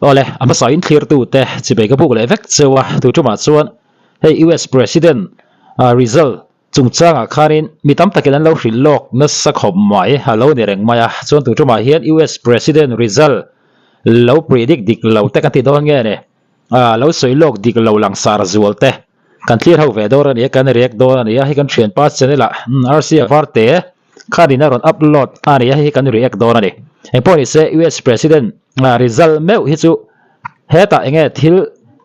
Awle, a hmasa in thlirtute chibei ka buk leh vek cheu a, tu tumah chuan hei US President result chungchangah khanin mi tam takin an lo hrilh lawk nasa khawp mai a lo ni reng mai a, chuan tu tumah hian US President result lo predict dik lo te kan ti dawn nge ni, lo sawi lawk dik lo langsar zual te kan thlir ho ve dawn a ni a, kan react dawn a ni a, hei kan thianpa channel ah RC Varte Khanin a rawn upload a ni a, hei hi kan react dawn a ni. Engpawh ni se US President result meuh hi chu hetah enge thil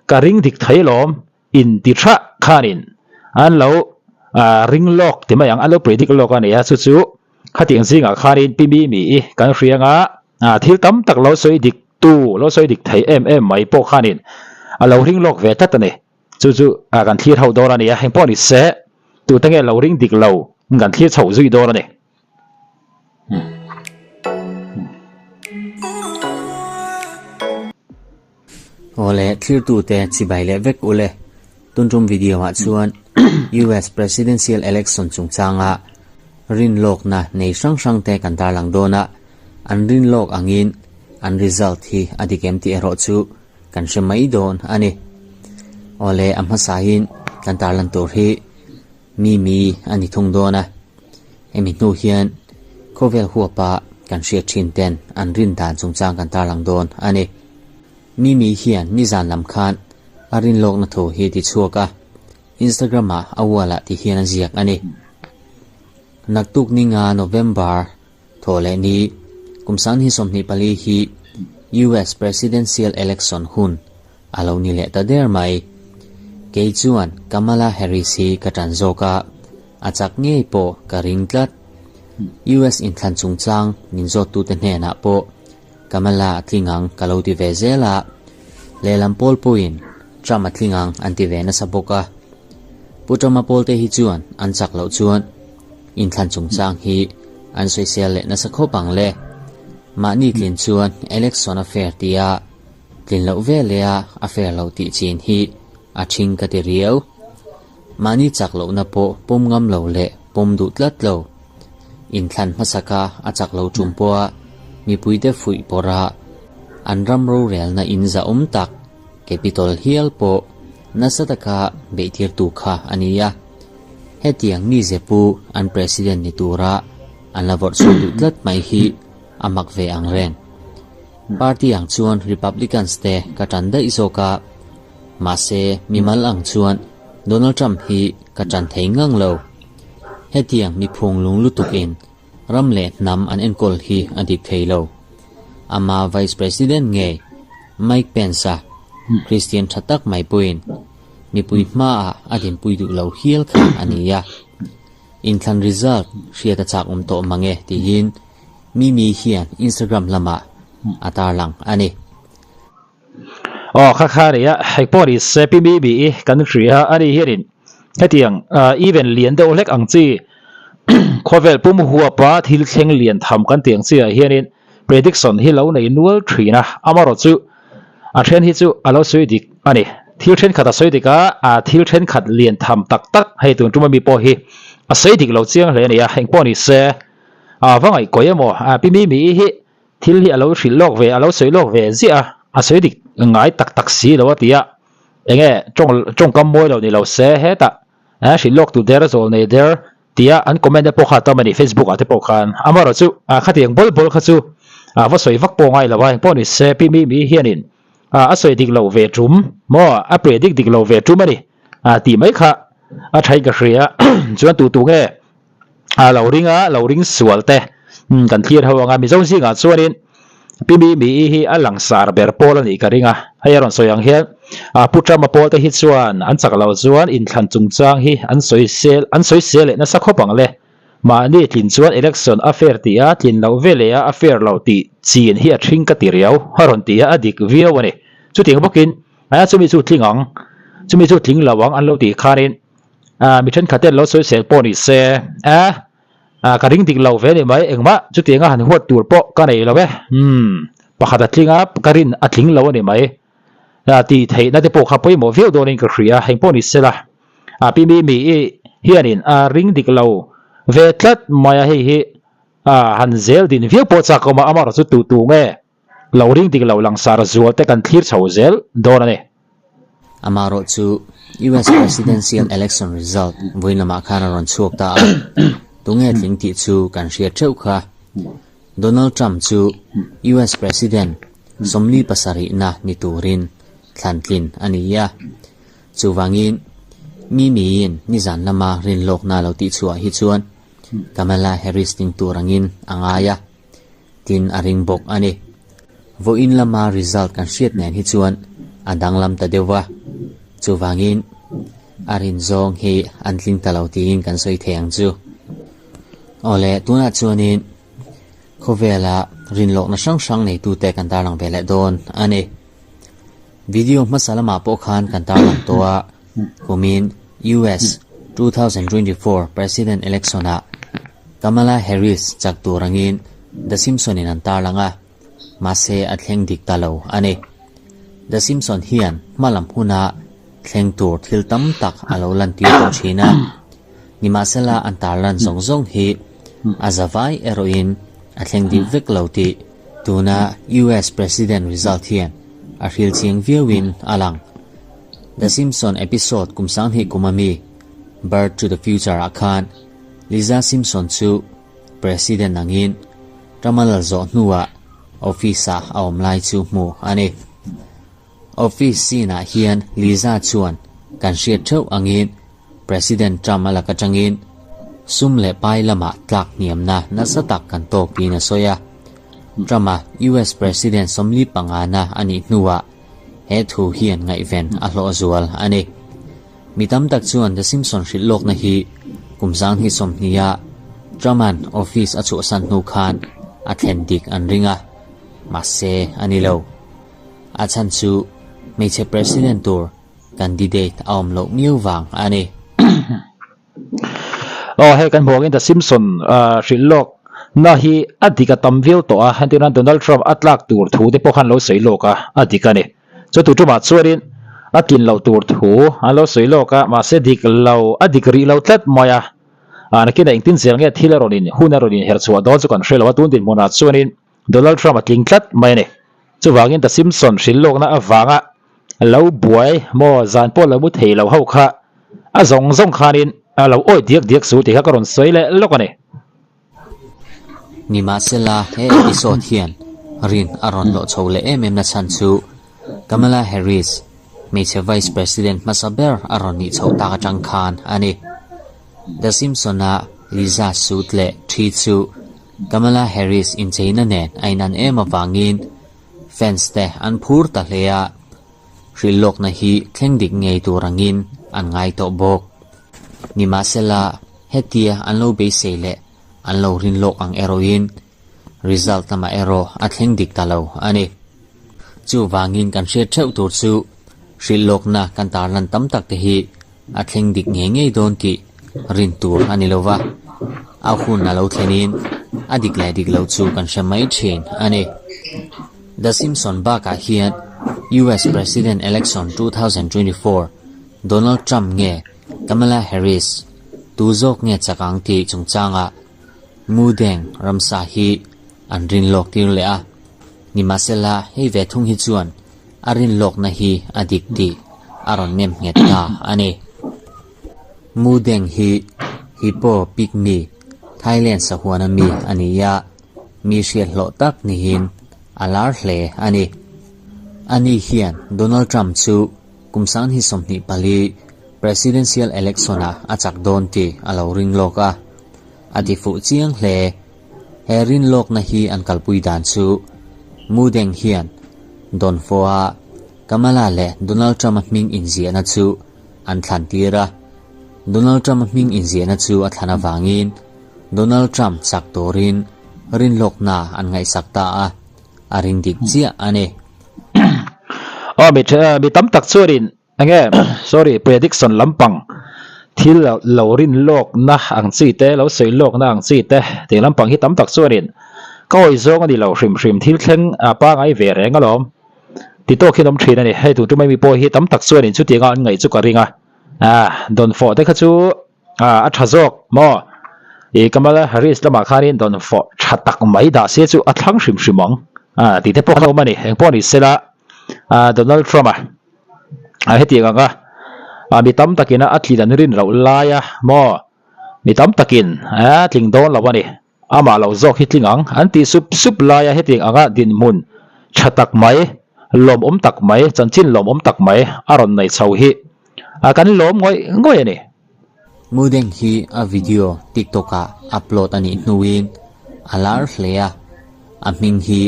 ka ring dik thei lawm in ti tha khanin an lo ring lawk ti mai ang, an lo predict lawk a ni a, chu chu khatiang zingah khanin Pi Mimi i kan hria anga thil tam tak lo sawi dik tu, lo sawi dik thei em em mai pawh khanin a lo ring lawk ve tlat a ni. Chu chu kan thlir ho dawn a ni a, engpawh ni se tute nge lo ring dik lo kan thlir chho zui dawn a ni. Awle thlirtute chibai leh vek ule. Tun tum video ah chuan US Presidential Election chungchanga rinlawkna nei hrang hrang te kan tarlang dawn a, an rinlawk angin an result hi a dik em tih erawh chu Kan hre mai dawn a ni. Awle a hmasain kan tarlan tur hi mi mi a ni thung dawn a. Hemi hnu hian khawvel huapa kan hriat thin ten an rin dan chungchang kan tarlang dawn a ni. Mi mi hian nizan lam khan a rinlawkna thu hi ti chhuak a, Instagram ah a wall ah ti hian a ziak a ni. Naktuk ninga November Thaw leh ni, kum 2024 hi US Presidential Election hun a lo ni leh ta der mai. Kei chuan Kamala Harris hi ka tan zawk a, a chak ngei pawh ka ring tlat. US inthlan chungchang min zawttute hnenah pawh Kamala a tling ang ka lo ti ve zel a, lehlam pawl pawhin Trump a tling ang an ti ve nasa bawk a. Pu Trump-a pawlte hi chuan an chak loh chuan Inthlan chungchang hi an sawisel leh nasa khawp ang le. Mahni tlin chuan election a fair tia tlin loh ve leh a a fair lo tih chin hi a thing ka ti riau. Mahni chak lohna pawh pawm ngam lo leh pawm duh tlat lo. Inthlan hmasaka a chak lo tum pawha mipuite fuih pawrha an ram rorelna in zahawm tak Capitol hial pawh nasa taka beihtirtu kha a ni a. Hetiang mi zepu an President ni tura an la vawrh chhuak duh tlat mai hi a mak ve ang reng. Party ang chuan Republicans te ka tan daih zawk a, mahse mimal ang chuan Donald Trump hi ka tan thei ngang lo. Hetiang mi phunglung lutuk in ram leh hnam an enkawl hi a dik thei lo. Ama Vice President ngei Mike Pence-a Christian tha tak mai pawhin Mipui hmaah a dinpui duh lo hial kha a ni a, inthlan result hriat a chak awm tawh mang e tiin Mimi hian Instagram lamah a tarlang a ni. Aw kha kha a ni a, hei pawh ni se Pi Mimi i kan hria a ni hianin hetiang event lian deuh hlek ang chi khawvel pum huapa thil thleng lian tham kan tih ang chi ah hianin prediction hi lo nei nual thin a, amaherawhchu A then hi chu a lo sawi dik a ni. Thil thenkhat a sawi dik a, a thil thenkhat lian tham tak tak hei tun tum ami pawh hi a sawi dik lo chiang hle a ni a, engpawh ni se a va ngaihkawi emaw a pi mi mi hi thil hi a lo hrilh lawk ve a lo sawi lawk ve ziah a, a sawi dik ngai tak tak si lo a ti a, enge tawng tawngkam mawi lo ni lo se hetah hrilh lawk tu der zawl nei der tia an comment te pawh kha a tam a ni Facebook ah te pawh khan amaherawh chu ah khatiang bawl bawl kha chu ah va sawi vak pawh ngai lo a engpawh ni se pi mi mi hianin ah a sawi dik loh ve tum maw a predict dik loh ve tum a ni ah tih mai kha a thain ka hria chuan tu tu nge ah lo ring a lo ring sual te kan thlir ho anga Mizo zingah chuanin Pi Mi Mi hi a langsar ber pawl a nih ka ring a, hei a rawn sawi ang hian Pu Trump-a pawl te hi chuan an chak loh chuan inthlan chungchang hi an sawi sel an sawi sel leh nasa khawp ang le. Mahni tlin chuan election a fair tih a, tlin loh ve leh a a fair lo tih chin hi a thring ka ti riau a rawn ti a, a dik viau a ni. Chutiang bawkin chumi chu tling ang, chumi chu tling lo ang an lo tih khanin mi thenkhat ten lo sawi sel pawh ni se a, Ah ka ring dik lo ve ni mai engmah chutianga han huat tur pawh ka nei lo e umm pakhat a tling a ka rin a tling lo a ni mai ah tih theihna te pawh kha pawimawh viau dawnin ka hria eng pawh ni sela ah pi mi mi i hianin a ring dik lo ve tlat mai a hei hi ah han zel din viau pawh chak awm a amaherawhchu tu tu nge. lo ring dik lo langsar zual te kan thlir chho zel dawn a ni. Amaherawh chu US Presidential Election result vawiin lamah khan a rawn chhuak ta a, tunge tling tih chu kan hriat theuh kha. Donald Trump chu US President 47na ni turin thlan tlin a ni a. Chuvangin, mi miin nizan lama rinlawkna lo tihchhuah hi chuan Kamala Harris tling tur angin a ngai a, tin a ring bawk a ni. Vawiin lama result kan hriat nen hi chuan a danglam ta deuh va, chuvangin a rin zawng hi an tling ta lo tiin kan sawi thei ang chu. Awle, tunah chuanin khawvela rinlawkna hrang hrang neitute kan tarlang ve leh dawn a ni. Video hmasa lamah pawh khan kan tarlang tawh a, kumin US 2024 President Election-ah Kamala Harris chak tur angin The Simpson-in an tarlang a, mahse a thleng dik ta lo a ni. The Simpson hian hma lam huna thleng tur thil tam tak a lo lantir tawh thin a, nimahsela an tarlan zawng zawng hi a zavai erawhin a thleng dik vek lo tih Tuna US President result hian a hril chiang viauin a lang. The Simpson episode kum sanghnih kum ami Birth to the Future ah khan Lisa Simpson chu President angin ram a lal zawh hnuah office ah a awm lai chu hmuh a ni. Office scene ah hian Lisa chuan kan hriat theuh angin President Trump a lak atangin sum leh pai lamah tlak hniamna nasa tak kan tawk tiin a sawi a. Trump-a US President 45na a nih hnuah he thu hian ngaihven a hlawh zual a ni. Mi tam tak chuan The Simpson hrilh lawkna hi kum 2020-a Trump-a'n office a chhuahsan hnu khan a thlen dik an ring a, mahse a ni lo. A chhan chu hmeichhe President tur Candidate a awm loh miau vang a ni. Aw hei kan hmuh angin The Simpson hrilh lawk na hi a dik a tam viau tawh a, entirna Donald Trump a tlak tur thu te pawh khan lo sawi lawk a, a dik a ni. Chu tu tumah chuanin a tlin loh tur thu an lo sawi lawk a, mahse dik lo a dik rih lo tlat mai a. Nakinah engtin zel nge thil a rawn in hun a rawn inher chhuah dawn chu kan hre lo a, tun dinhmunah chuanin Donald Trump a tling tlat mai a ni. Chuvangin The Simpson hrilh lawkna avanga lo buai maw zan pawh lo mu thei lo ho kha a zawng zawng khanin a lo awih diak diak su tih kha ka rawn sawi leh lawk a ni. Nimahsela he episode hian rin a rawn hlawh chho leh em em na chhan chu Kamala Harris, hmeichhe Vice President hmasa ber a rawn nih chhoh tak atang khan a ni. The Simpson-a Lisa suit leh thi chu Kamala Harris incheina nen a inan em avangin fans te an phur ta hle a, hrilhlawkna hi thleng dik ngei tur angin an ngai tawh bawk. Nimahsela, hetia an lo beisei leh an lo rinlawk ang erawhin result lamah erawh a thleng dik ta lo a ni. Chuvangin kan hriat theuh tur chu hrilhlawkna kan tarlan tam tak te hi A thleng dik ngei ngei dawn tih rin tur a ni lo va, a hun a lo thlenin a dik leh dik lo chu kan hre mai thin a ni. The Simpson bakah hian US President Election 2024 Donald Trump nge Kamala Harris tu zawk nge chak ang tih chungchangah Mu Deng ramsa hi an rin lawk tir leh a, nimahsela hei ve thung hi chuan A rinlawkna hi a dik tih a rawn nem nghet ta a ni. Mu Deng hi Hippo Pygmy, Thailand sahuana mi a ni a, mi hriat hlawh tak niin a lar hle a ni. Ani hian Donald Trump chu kum 2024 Presidential Election-ah a chak dawn tih a lo ring lawk a, a ti fuh chiang hle. He rinlawkna hi an kalpui dan chu Mu Deng hian Don Pho-a Kamala leh Donald Trump-a hming inziahna chu an thlan tir a. Donald Trump-a hming inziahna chu a thlan avangin Donald Trump chak turin rinlawkna an ngaihsak ta a, a ring dik chiah a ni. Aw mi tam tak chuanin Enge sorry prediction lampang thil lo rin lawkna ang chi te lo sawi lawkna ang chi te tih lampang hi tam tak chuanin ka hawi zawng a ni lo hrim hrim thil thleng a pangai ve reng alawm ti tawk hian awm thin a ni hei tun tumai mi pawh hi tam tak chuanin chutianga an ngaih chu ka ring a ah dawnfawh te kha chu a tha zawk maw ih Kamala Harris lamah khanin dawnfawh tha tak mai dah se chu a thlang hrim hrim ang. A tih te pawh kha awm a ni. Engpawh ni sela Donald Trump-a hetiang anga mi tam takin a tlin an rin loh laia maw mi tam takin a tling dawn lo a ni. Amah lo zawk hi tling ang an tih sup sup laia hetiang anga dinhmun tha tak mai, lawmawm tak mai, chanchin lawmawm tak mai a rawn nei chho hi kan lawm ngawih ngawih a ni. Mudeng hi a video TikTok ah upload a nih hnuin a lar hle a, a hming hi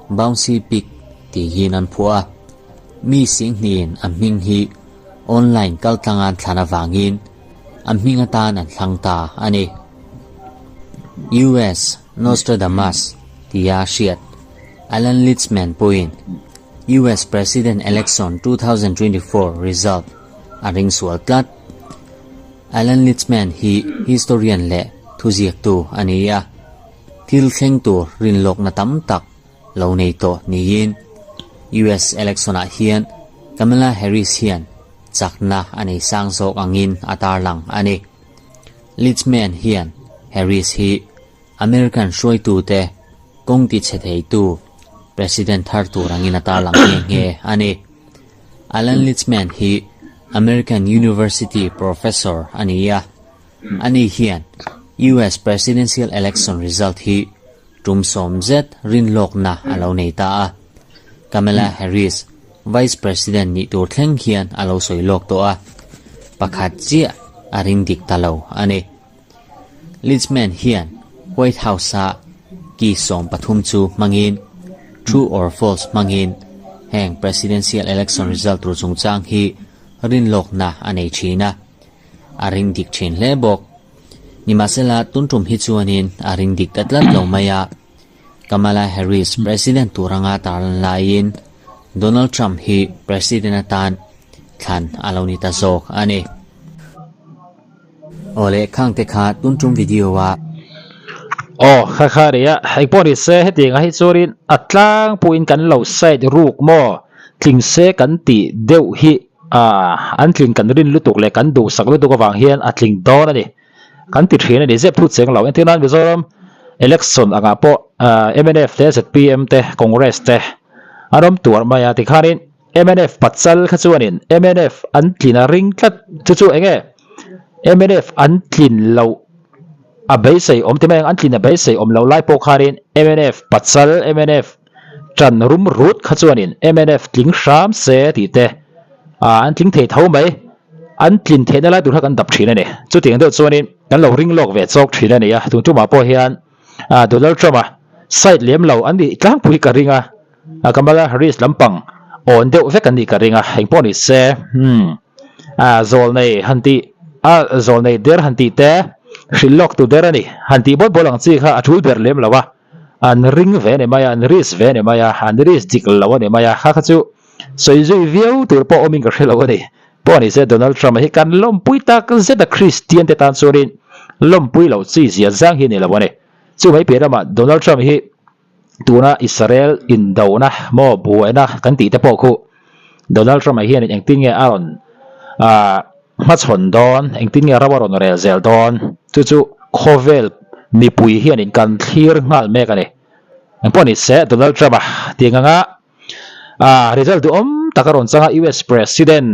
Bouncy Pig tiin an phuah a. Mi singhnihin a hming hi online kaltlang an thlan avangin a hming atan an thlang ta a ni. US Nostradamus tia hriat Alan Litzman pawhin US President Election 2024 result a ring sual tlat. Alan Litzman hi historian leh thuziaktu a ni a, thil thleng tur rinlawkna tam tak lo nei tawh niin US election-ah hian Kamala Harris hian chakna a nei sang zawk angin a tarlang a ni. Litzman hian Harris hi American hruaitute kawng tichhe theitu President thar tur angin a tarlang nghe nghe a ni. Alan Litzman hi American University Professor a ni a, ani hian US Presidential Election result hi tum sawm zet rinlawkna a lo nei ta a. Kamala Harris Vice President nih tur thleng hian a lo sawi lawk tawh a, pakhat chiah a ring dik ta lo a ni. Litzman hian White House-a key 13 chu hmangin True or False hmangin heng Presidential Election result tur chungchang hi rinlawkna a nei thin a, a ring dik thin hle bawk. Nimahsela tun tum hi chuanin a ring dik ta tlat lo mai a, Kamala Harris President tur anga tarlan laiin Donald Trump hi President atan thlan a lo ni ta zawk a ni. Aw le khang te kha tun tum video a. Aw kha kha ri a, engpawh ni se hetiang ah hi chuanin a tlangpuiin kan lo side ruk maw tling se kan tih deuh hi ah an tling kan rin lutuk leh kan duhsak lutuk avang hian a tling dawn a ni kan ti thin a ni zep thut cheng lo entir nan Mizoram election angah pawh mnf te zpm te Congress te an awm tuar mai a tikhanin Mnf pachal kha chuanin mnf an tlin a ring tlat chu chu eng nge mnf an tlin loh a beisei awm ti mai ang an tlin a beisei awm loh lai pawh khanin mnf pachal mnf tan rum rut kha chuanin mnf tling hram se tih te ah an tling thei tho mai an tlin theihna lai tur kha kan dap thin a ni chutiang deuh chuanin kan lo ring lawk ve chawk thin a ni a tun tumah pawh hian ah Donald Trump a side lem lo an nih tlangpui ka ring a. Kamala Harris lampang awn deuh vek an nih ka ring a, engpawh ni se umm a zawlnei han tih a zawlnei der han tih te hrilh lawk tu der a ni han tih bawl bawl ang chi kha a tul ber lem lo a, an ring ve a ni mai a, an risk ve a ni mai a, an risk dik lo a ni mai a, kha kha chu sawi zui viau tur pawh awmin ka hre lo a ni. Pawh ni se Donald Trump-a hi kan lawmpui tak zet a Kristian te tan chuanin lawmpui loh chi zia zang hi a ni lo a ni. Chu mai piah lamah Donald Trump hi Tuna Israel indona maw buaina kan tih te pawh khu Donald Trump-a hianin engtin nge a rawn ah hmachhawn dawn, engtin nge ram a rawn rel zel dawn chu chu khawvel mipui hianin kan thlir nghal mek a ni. Engpawh ni se Donald Trump-a tih anga ah result duhawm tak a rawn chang a US President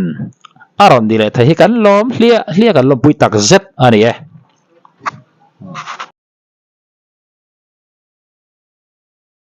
a rawn ni leh thei hi kan lawm hliah hliah kan lawmpui tak zet a ni e.